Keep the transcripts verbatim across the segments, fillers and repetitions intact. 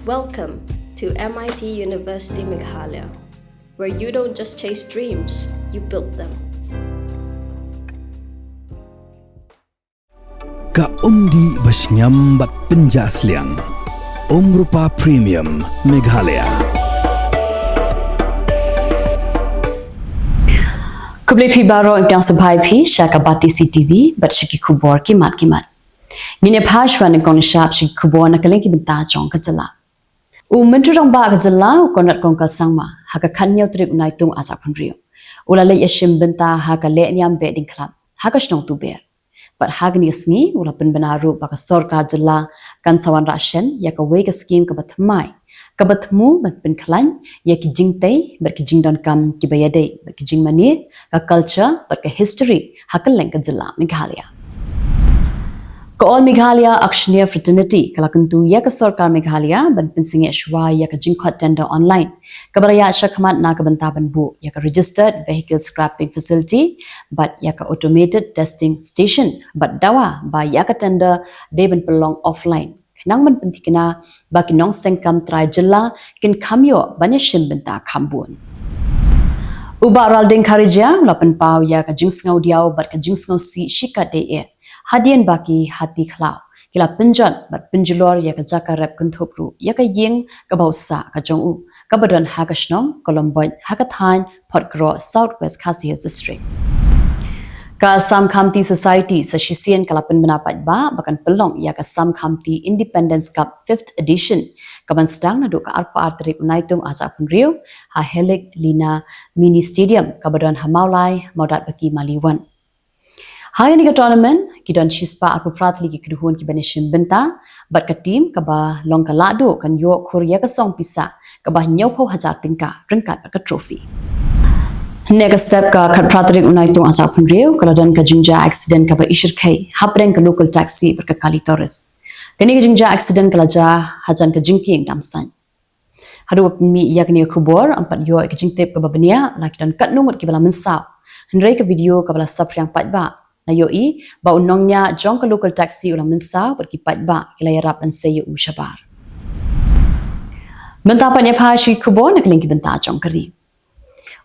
Welcome to M I T University Meghalaya, where you don't just chase dreams, you build them. Ka umdih ba shngiam bad pynjah sliang. Umrupa Premium Meghalaya. Khublei phi baroh, ngi pdiang sngewbha ïa phi sha ka Batesi T V bad sha ki khubor ki mat ki mat. Ngin ïa phai shuwa nyngkong nyngshap sha ki khubor na ka liang ki bynta jong ka jylla. U Myntri Rangbah ka jylla u Conrad Kongkal Sangma ha ka khatñiew tarik u Naitung arhajar arphew hynriew u la leit ïashim bynta ha ka lehniam Behdieñkhlam ha ka shnong Tuber. Bad ha kane ka sngi u la pynbna ruh ba ka sorkar jylla kan sa wanrah shen ïa kawei ka skhim kaba thymmai kaba thmu ban pynkhlaiñ ïa ki jingtei bad ki jingdonkam kiba ïadei bad ki jingmane, ka culture bad ka history ha kylleng ka jylla Meghalaya. Ka All Meghalaya Auctioneer Fraternity ka la kyntu ïa ka sorkar Meghalaya ban pynsangeh shuwa ïa ka jingkhot tender online kaba la ïaid shakhmat na ka bynta ban buh ïa ka Registered Vehicle Scrapping Facility bad ïa ka Automated Testing Station bad dawa ba ïa ka tender dei ban pynlong offline khnang ban pynthikna ba ki nongseng kam trai jylla kin kham ïoh ban ïashim bynta kham bun. U Bah Ralding Kharija u la pynpaw ïa ka jingsngewdiaw bad ka jingsngewsih shikatdei eh hadien ba ki hati khlaw ki la pynjot bad pynjulor ïa ka jaka rep kynthup ruh ïa ka ïing kaba u sah ka jong u kaba don ha ka shnong Kolomboit ha ka thaiñ Photkroh, South West Khasi Hills District. Ka Assam Khamti Society sa shisien ka la pynbna paidbah ba kan pynlong ïa ka Assam Khamti Independence Cup fifth edition kaban sdang naduh ka arphew ar tarik u Naitung arhajar arphew hynriew ha Helik Lina Mini Stadium kaba don ha Mawlai, Mawdatbaki, Maliwat. Ha kane ka tournament ki don shispah arphew phra tylli ki kynhun kiban ïashim bynta bad ka team kaba long ka lahduh kan ïoh khur ïa ka song pisa kaba hynñiewphew hajar tyngka ryngkat bad ka trophy. Hynne ka step ka khatphra tarik u Naitung arhajar arphew hynriew ka la don ka jingjia accident kaba ishyrkhei hapdeng ka local taxi bad ka kali tourist. Kane ka jingjia accident ka la jia hajan ka jingkieng dam saiñ. Haduh ba pynmih ïa kane ka khubor, ym pat ïoh ïa ka jingtip kaba bniah la ki don katno ngut kiba la mynsaw. Hynrei ka video kaba la saphriang paidbah la ïohi ba u nongñiah jong ka local taxi u la mynsaw bad ki paidbah ki la ïarap ban sei ïa u shabar. Mynta pat ïa phai sha ki khubor na ka liang ki bynta jong ka ri.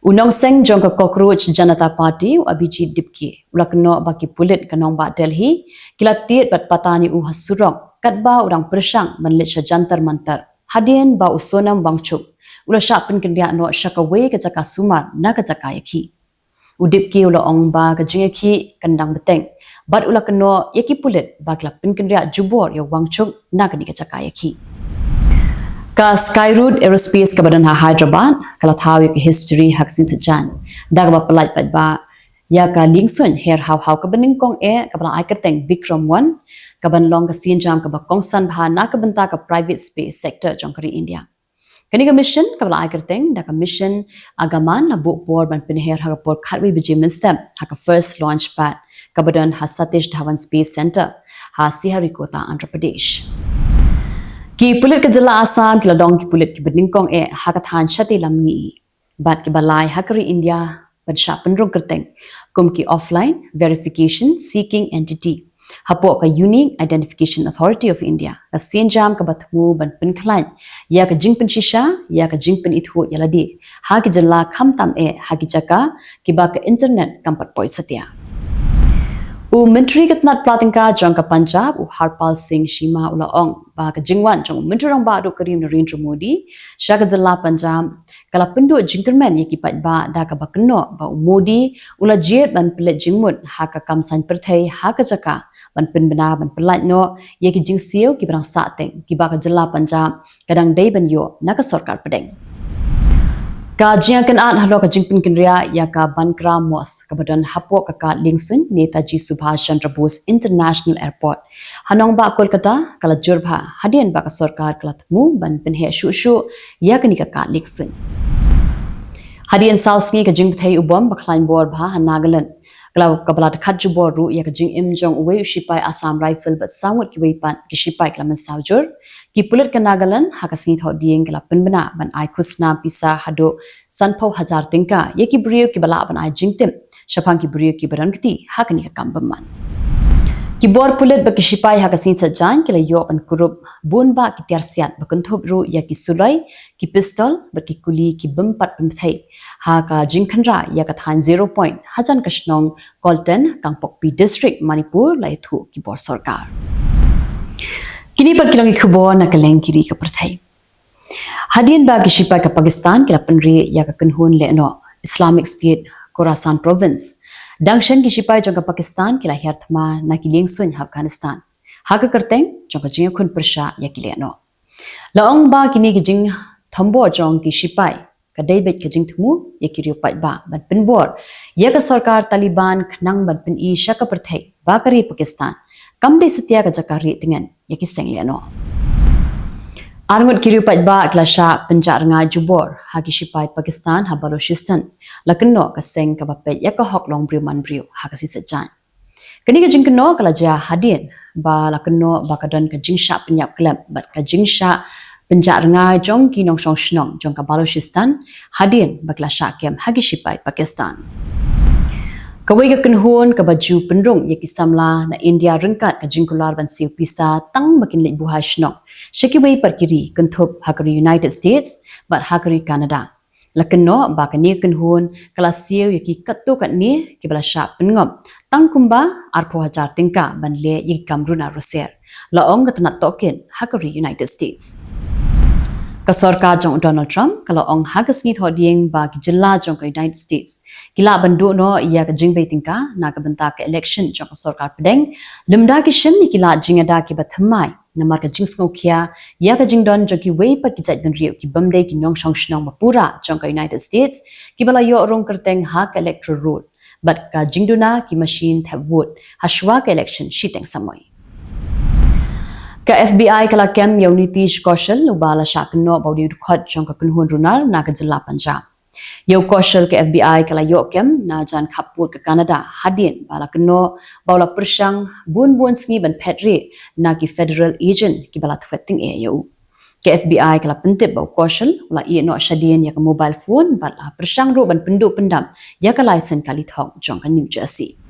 U nongseng jong ka Cockroach Janata Party u Abhijit Dipke u la kynnoh ba ki pulit ka nongbah Delhi ki la tied bad patan ïa u ha surok katba u dang pyrshang ban leit sha Jantar Mantar hadien ba u Sonam Wangchuk u la shah pynkynriah noh sha kawei ka jaka sumar na ka jaka ïakhih. U Dipke u la ong ba ka jingïakhih kan dang bteng bad u la kynnoh ïa ki pulit ba ki la pynkynriah jubor ïa u Wangchuk na kane ka jaka ïakhih. Ka Skyroot Aerospace kaba don ha Hyderabad ka la thaw ïa ka history ha ka sngi Saitjaiñ da kaba pyllait paidbah ïa ka liengsuiñ her haw haw kaba nyngkong eh kaba la ai kyrteng Vikram one kaban long ka sienjam kaba kongsan bha na ka bynta ka private space sector jong ka ri India. Kane ka mission kaba la ai kyrteng da ka Mission Agaman la buh por ban pynher ha ka por khatwei baje mynstep ha ka first launch pad kaba don ha Satish Dhawan Space Centre ha Sriharikota, Andhra Pradesh. Ki pulit ka jylla Assam ki la long ki pulit kiba nyngkong eh ha ka thaiñ shatei lam ngi bad kiba lai ha ka ri India ban shah pynrung kyrteng kum ki Offline Verification Seeking Entity hapoh ka Unique Identification Authority of India, ka sienjam kaba thmu ban pynkhlaiñ ïa ka jingpynshisha ïa ka jingpynithuh ïa lade ha ki jylla khamtam eh ha ki jaka kiba ka internet kam pat poi satia. U Myntri ka tnat pla tyngka jong ka Punjab u Harpal Singh Chima u la ong ba ka jingwan jong u Myntri Rangbah Duh ka ri u Narendra Modi sha ka jylla Punjab ka la pynduh jingkyrmen ïa ki paidbah da kaba kynnoh ba u Modi u la jied ban pynleit jingmut ha ka kam saiñ pyrthei ha ka jaka ban pynbna ban pyllait noh ïa ki jingsiew kiba dang sahteng kiba ka jylla Punjab ka dang dei ban ïoh na ka sorkar pdeng. Ka jingïakynad halor ka jingpynkynriah ïa ka Bankra Mosque kaba don hapoh ka kad liengsuiñ Netaji Subhash Chandra Bose International Airport ha nongbah Kolkata ka la jur bha hadien ba ka sorkar ka la thmu ban pynheh shuh shuh ïa kane ka kad liengsuiñ. Hadien saw sngi ka jingbthei u bom ba khlaiñ bor bha ha Nagaland ka la, kaba la dkhat jubor ruh ïa ka jingim jong uwei u shipai Assam Rifle bad saw ngut kiwei pat ki shipai ki la mynsaw jur. Ki pulit ka Nagaland ha ka sngi Thohdieng ki la pynbna ban ai khusnam pisa haduh sanphew hajar tyngka ïa ki briew kiba lah ban ai jingtip shaphang ki briew kiba don kti ha kane ka kam bymman. Ki bor pulit bad ki shipai ha ka Sngi Saitjaiñ ki la ïoh ban kurup bun bah ki tiar siat ba kynthup ruh ïa ki suloi, ki pistol bad ki kuli ki bym pat pynbthei ha ka jingkhynra ïa ka thaiñ Zero Point hajan ka shnong Kolten, Kangpokpi District, Manipur, la ïathuh ki bor sorkar. Kine pat ki long ki khubor na ka liang ki ri ka pyrthei. Hadien ba ki shipai ka Pakistan ki la pynrieh ïa ka kynhun lehnoh Islamic State Khorasan Province, dang shen ki shipai jong ka Pakistan ki la hiar thma na ki liengsuiñ ha Afghanistan ha ka kyrteng jong ka jingïakhun pyrshah ïa ki lehnoh. La ong ba kine ki jingthombor jong ki shipai ka dei beit ka jingthmu ïa ki riew paidbah ban pynbor ïa ka sorkar Taliban khnang ban pyni sha ka pyrthei ba ka ri Pakistan kam dei satia ka jaka rieh tngen ïa ki seng lehnoh. Arngut ki riew paidbah ki la shah pynjah rngai jubor ha ki shipai Pakistan ha Balochistan, la kynnoh ka seng kaba peit ïa ka hok long briew man briew ha ka Sngi Saitjaiñ. Kane ka jingkynnoh ka la jia hadien ba la kynnoh ba ka don ka jingshah pynïap khlem bad ka jingshah pynjah rngai jong ki nongshong shnong jong ka Balochistan hadien ba ki la shah kem ha ki shipai Pakistan. Kawei ka kynhun kaba ju pynrung ïa ki samla na India ryngkat ka jingkular ban siew pisa tang ba kin leit buhai shnong sha kiwei pat ki ri kynthup ha ka ri United States bad ha ka ri Canada. La kynnoh ba kane ka kynhun ka la siew ïa ki katto katne kiba la shah pynngop tang kumba arphew hajar tyngka ban leh ïa ki kam runa ruser, la ong ka tnat tohkit ha ka ri United States. Ka sorkar jong u Donald Trump ka la ong ha ka Sngi Thohdieng ba ki jylla jong ka United States ki lah ban duh noh ïa ka jingbei tyngka na ka bynta ka election jong ka sorkar pdeng lymda ki shim ïa ki lad jingada kiba thymmai namar ka jingsngewkhia ïa ka jingdon jong kiwei pat ki jaitbynriew ki bym dei ki nongshong shnong ba pura jong ka United States kiba la ïoh rung kyrteng ha ka electoral roll bad ka jingduna ki machine thep vote ha shuwa ka election shiteng samoi. Ka F B I ka la kem ïa u Nitish Kaushal uba la shah kynnoh ba u dei u dkhot jong ka kynhun runar na ka jylla Punjab. Ïa u Kaushal ka F B I ka la ïoh kem na jan khappud ka Canada hadien ba la kynnoh ba u la pyrshang bun bun sngi ban phet rieh na ki federal agent kiba la thwet tyngeh ïa u. Ka F B I ka la pyntip ba u Kaushal u la ïeh noh shadien ïa ka mobile phone bad la pyrshang ruh ban pynduh pyndam ïa ka laisen kali thok jong ka New Jersey.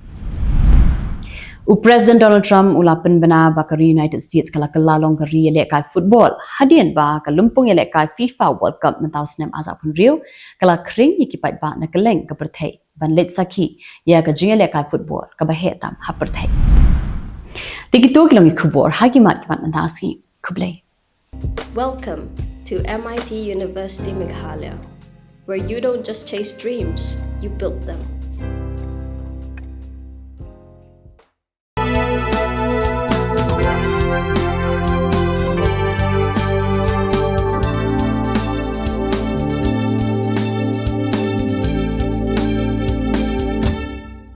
U President Donald Trump u la pynbna ba ka ri United States ka la kylla long ka ri ïalehkai football hadien ba ka lympung ïalehkai FIFA World Cup mynta u snem arhajar arphew hynriew ka la khring ïa ki paidbah na kylleng ka pyrthei ban leit sakhi ïa ka jingïalehkai football kaba heh tam ha pyrthei. Te kito ki long ki khubor ha ki mat ki mat mynta ka sngi. Khublei. Welcome to M I T University Meghalaya, where you don't just chase dreams, you build them.